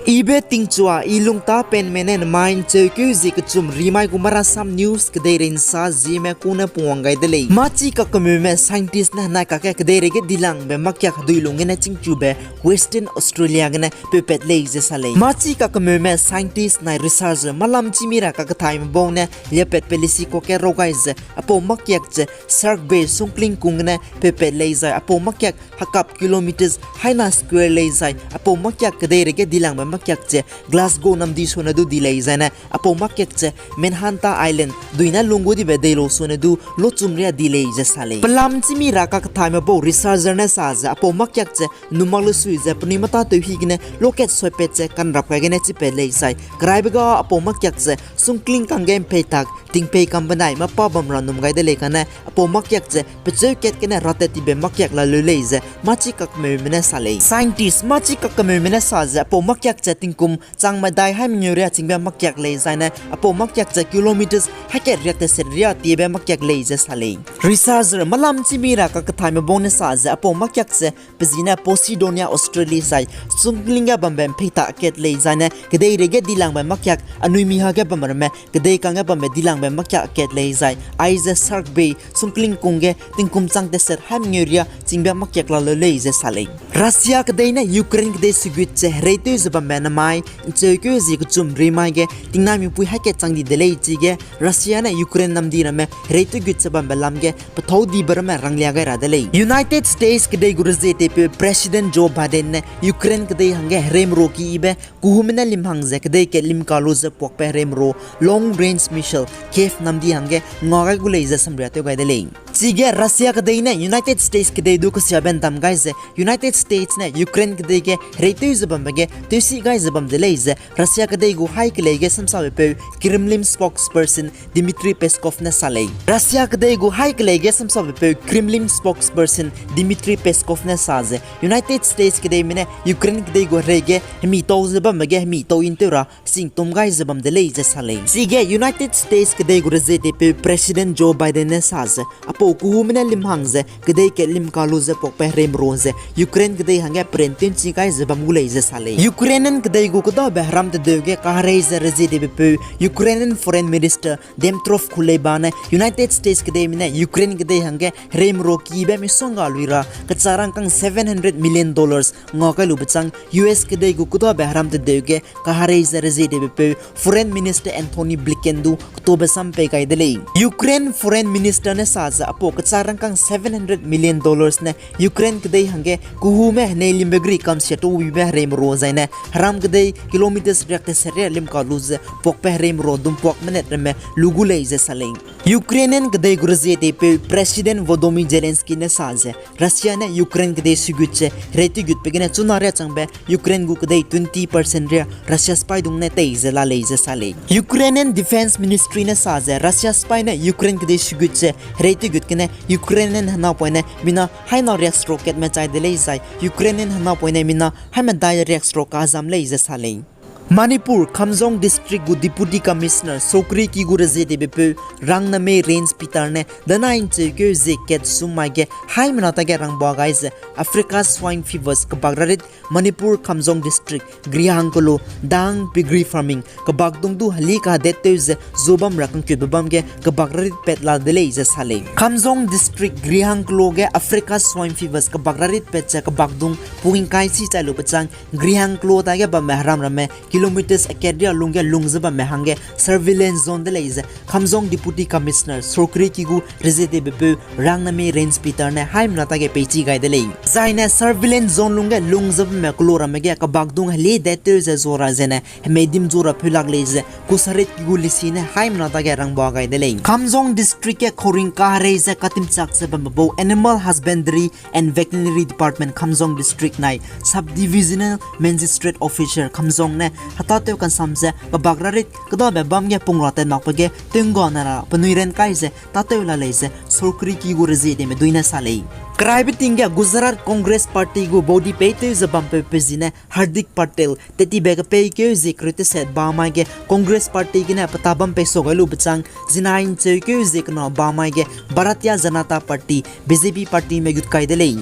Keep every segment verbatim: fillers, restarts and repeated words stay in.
Ibe tingchua, i lungta penme ne nemai ’ncheukeu zie kechum rimai gu Marasam News kedeirei ’nsa zieme kune pungwang gai de lei. Machi kakemeume scientist ne henai kakge kedeirei ge dilangbe makiak hedui lung gene chîngchube Western Australia gene peupat lei ze sa lei. Machi kakemeume scientist nai researcher malam chimi ra kakethaime bau ne liapatpe lisi kuak ge raw gai ze, apau makiak ze Shark Bay sungkling kung gene peupat lei zai, apau makiak hekap kilometers haina square lei zai, apau makiak kedeirei ge dilangbe makiak ze Glasgow namdi sune du di lei zaine, apau makiak ze Manhattan Island duine lung gu dibe deilu sune du lochum ria di lei ze sa lei. Pelam chimi ra kakethaime bau researcher ne sa ze, apau makiak ze numak lesui ze penui mata teu hi gene lokat soipat ze kanrap kai gene chipat lei zai, keraibe ga apau makiak ze sungkling kangge ’mpeitak tingpei kam benai mapa bam ra num gai de lei kane, apau makiak ze pecheu kat gene ratat tibe makiak laleu lei ze machi kakemeume ne sa lei. Scientist machi kakemeume ne sa ze apau makiak ze tingkum chang medai hai mengeu ria chingbe makiak lei zaine, apau makiak ze kilometers haikat riak teset ria tiebe makiak lei ze sa lei. Researcher malam chimi ra kakethaime bau ne sa ze apau makiak ze pe zi ne Posidonia australis zai sungkling ge bambe ’mpeita kat lei zaine, kedeirei ge dilangbe makiak anui miha ge bam ramme kedei kangge bambe dilangbe makiak kat lei zai, aize Shark Bay sungkling kung ge tingkum chang teset hai mengeu ria chingbe makiak laleu lei ze sa lei. Russia kedei ne Ukraine kedei sugut ze hereitew ze bambe nemai ’ncheukeu zie kechum rimai ge tingnaimipui haikat chang di de lei chige Russia ne Ukraine namdi ramme hereitew gut ze bambe lam ge pethâu dibe ramme ranglia gai ra de lei. United States kedei gu rezie teipeu President Joe Biden ne Ukraine kedei hangge hereimeru ki yibe kehume ne lim hang ze kedei kat lim ka lu ze puakbe hereimeru long range missile Kyiv namdi hangge nga gai gu lei ze samria tew gai de lei. Chige Russia kedei ne United States kedei du kesiabe ’ndam gai ze United States ne Ukraine kedei ge hereitew ze bambe ge tewsi gai ze bam de lei ze Russia kedei gu hai kelei ge samsabepeu Kremlin spokesperson Dmitry Peskov ne sa lei. Russia kedei gu hai kelei ge samsabepeu Kremlin spokesperson Dmitry Peskov ne sa ze United States kedeime ne Ukraine kedei gu herei ge hemi tau ze bambe ge hemi tau ’ntew ra singtum gai ze bam de lei ze sa lei. Chige United States kedei gu rezie teipeu President Joe Biden ne sa ze apau kehume ne lim hang ze kedei kat lim ka lu ze puakbe hereimeru ze Ukraine kedei hangge peren tew'nchi gai ze bam gu lei ze sa lei. Ukrainian kedei gu kedabe heram tedeu ge kaherei ze rezie teibepeu Ukrainian Foreign Minister Dmytro Kuleba ne United States kedeime ne Ukraine kedei hangge hereimeru kibe misongga lui ra kechârangkâng seven hundred million dollars nga kai lube chang U S kedei gu kedabe heram tedeu ge kaherei ze rezie teibepeu Foreign Minister Antony Blinken du ketobe sam pei gai de lei. Ukraine Foreign Minister ne sa ze apau kechârangkâng seven hundred million dollars ne Ukraine kedei hangge kehume henei limbe gri kamsia tewwibe hereimeru zaine heram kedei kilometers riak teset ria lim ka lu ze puakbe hereimeru dumpuak menet ramme lu gu lei ze sa lei. Ukrainian kedei gu rezie teipeu President Volodymyr Zelensky ne sa ze Russia ne Ukraine kedei sugut ze hereitew gutbe gene chuna ria changbe Ukraine gu kedei twenty percent ria Russia sipaidung ne tei ze la lei ze sa lei. Ukrainian Defense Ministry ne sa ze Russia sipai ne Ukraine kedei sugut ze hereitew gut gene Ukrainian henapoine mina haina riak seruk katme chai de lei zai Ukrainian henapoine mina haimedai riak seruk kazam lei ze sa lei. Manipur Kamjong District gu Deputy Commissioner Sokri ki gu rezie teibepeu Rangnamei Range Peter ne danai ’ncheukeu zie kat sum mai ge haimena tage rangba gai ze Africa Swine Fevers kebak rarit Manipur Kamjong District Grihang Kolo dang piggery farming kebakdung du heli kadetew ze zu bam ra kangkutbe bam ge kebak rarit pat la de lei ze sa lei. Kamjong District Grihang Kolo ge Africa Swine Fevers kebak rarit pat ze kebakdung pungingkai si chai lube chang Grihang Kolo tage bamme heram ramme kilometers akat ria lung ge lung ze bamme hangge surveillance zone de lei ze Kamjong Deputy Commissioner Sokri ki gu rezie teibepeu Rangnamei Range Peter ne haimena tage peichi gai de lei. Zaine surveillance zone lung ge lung ze bamme kelo ramme ge kebakdung heli detew ze zu ra zene hemei dim zu ra pheu lak lei ze kusarit ki gu lisi ne haimena tage rangba gai de lei. Kamjong District ge khauring kaherei ze katimchak ze bamme bau Animal Husbandry and Veterinary Department Kamjong District nai Sub-Divisional Magistrate Officer Kamjong ne hetatew kansam ze kebak rarit kedabe bam ge pung ra tat makbe ge tewnggane ra penui ran kai ze tatew la lei ze Sokri ki gu rezie teime dui ne sa lei. Keraibe ting ge Gujarat Congress Party gu baudi peitew ze bampeu pe zi ne Hardik Patel tettibe kepeikeu zie kereu teset ba mai ge Congress Party gene peta bam pei sau gai lube chang zinai ’ncheukeu zie kena ba mai ge Bharatiya Janata Party, B J P partyme gut kai de lei.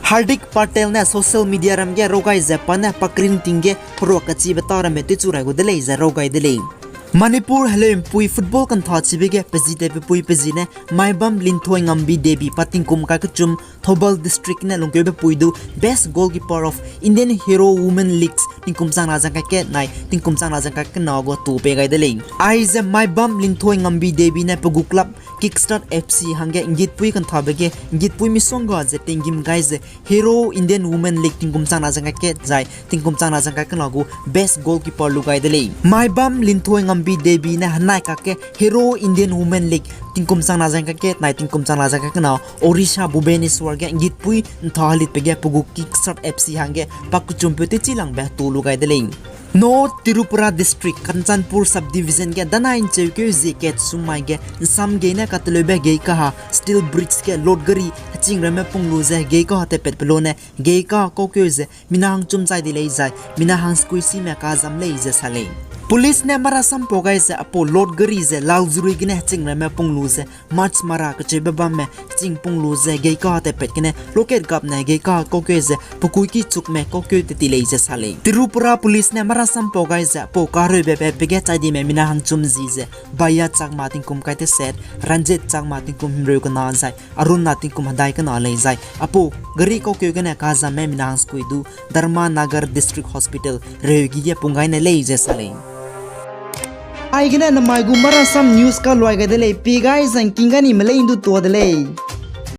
Hardik Patel ne social media ram ge raw gai ze pa ne pa kering ting ge peruak kachibe ta ramme tewchu rai gu de lei ze raw gai de lei. Manipur heleumpui football kantha chibe ge pezitewbe pui pe zi ne Maibam Linthoi Ngambi Devi pa tingkum kai kechum Thoubal District ne lungkeube pui du Best Goalkeeper of Indian Hero Women Leagues tingkum chang na zang kai kat nai tingkum chang na zang kai kena gu tu pei gai de lei. Aize Maibam Linthoi Ngambi Devi ne pe gu club Kickstart F C hangge nggitpui kanthabe ge nggitpui misongga ze tinggîm gai ze Hero Indian Women League tingkum chang na zang kai kat zai tingkum chang na zang kai kena gu Best Goalkeeper lu gai de lei. Maibam Linthoi Ngambi Devi ne henai kakge Hero Indian Women League tingkum chang na zang kai kat nai tingkum chang na zang kai kena Odisha Bhubaneswar ge nggitpui ntha helitbe ge pe gu Kickstart F C hangge pa kechumpe tewchi langbe tu lu gai de lei. North Tripura District, Kanchanpur Subdivision ge danai ncheukeu zie kat sum mai ge nsam gei ne kateleube gei kaha steel bridge ge load gari heching ramme pung lu ze gei kaha tatpatbe lu ne gei kaha kaukeu ze mina hangchum chai di lei zai mina hangsekui sime kazam lei ze sa lei. Police ne marasam pau gai ze apau load gari ze Lalzuri gene heching ramme pung lu ze March mara kecheube bamme heching pung lu ze gei kaha tatpat gene loket gap ne gei kaha kaukeu ze pekuiki chukme kaukeu te ti lei ze sa lei. Tripura Police ne marasam pau gai ze apau kareube patbe ge chai dime mina hangchum zi ze Baya Chakma tingkum kai teset, Ranjit Chakma tingkum himreu kena zai Aruna tingkum hedai kena lei zai apau gari kaukeu gene kazamme mina hangsekui du Dharmanagar District Hospital reugi ge pung gai ne lei ze sa lei. Aigene namai gu marasam news kaluai gai de lei, pi gai zangking ga ni melei ndu tua de lei.